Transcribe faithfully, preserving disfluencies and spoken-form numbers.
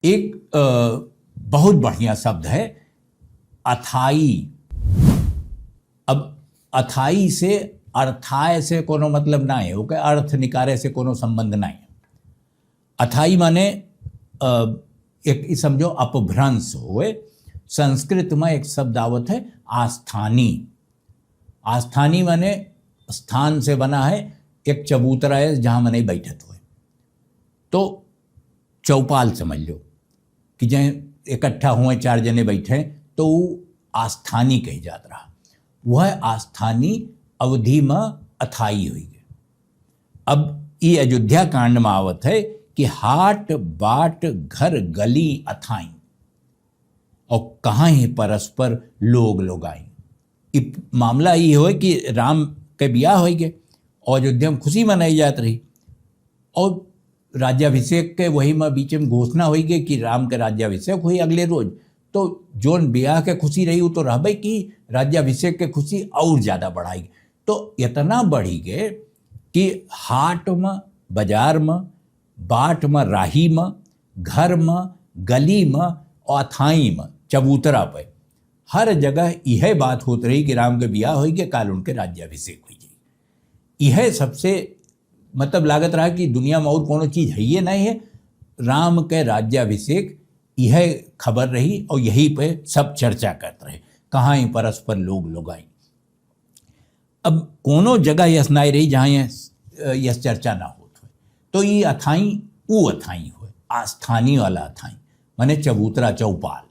एक, अ, बहुत बढ़िया शब्द है अथाई। अब अथाई से, अर्थाय से कोनो मतलब ना है, ओके अर्थ निकारे से कोनो संबंध ना है। अथाई माने, अ, एक ई समझो अपभ्रंश होए। संस्कृत में एक शब्द आवत है आस्थानी। आस्थानी माने स्थान से बना है, एक चबूतरा है जहाँ मनई बैठत होए। तो चौपाल समझ लो कि जहाँ इकट्ठा हुए, चार जने बैठे, तो वो आस्थानी कही जात रहा। वह आस्थानी अवधी में अथाई हुई गए। अब ई अयोध्या कांड में आवत है कि हाट बाट घर गली अथाई, और कहाँ ही परस्पर लोग लोगाई। इ मामला ई होए कि राम के बियाह होई गए और अयोध्या में खुशी मनाई जात रही, और राज्याभिषेक के वही में बीच में घोषणा होई गई कि राम के राज्याभिषेक हुई अगले रोज। तो जोन बियाह के खुशी रही, वो तो रहबे की, राज्याभिषेक के खुशी और ज्यादा बढ़ाई। तो इतना बढ़ी गए कि हाट में, बाजार में, बाट में, राही में, घर में, गली में, अथाई में, चबूतरा पे, हर जगह यह बात होत रही कि राम के बियाह होई के, काल उनके राज्याभिषेक हुई जाई। यह सबसे, मतलब, लागत रहा कि दुनिया में और कोनो चीज है ये नहीं है। राम के राज्याभिषेक यह खबर रही और यही पे सब चर्चा करत रहे, कहाँ ही परस्पर लोग लोगाई। अब कोनो जगह यस नाई रही जहाँ यस, यस चर्चा ना होत हो। तो ये अथाई, ऊ अथाई हो, आस्थानी वाला अथाई, माने चबूतरा चौपाल।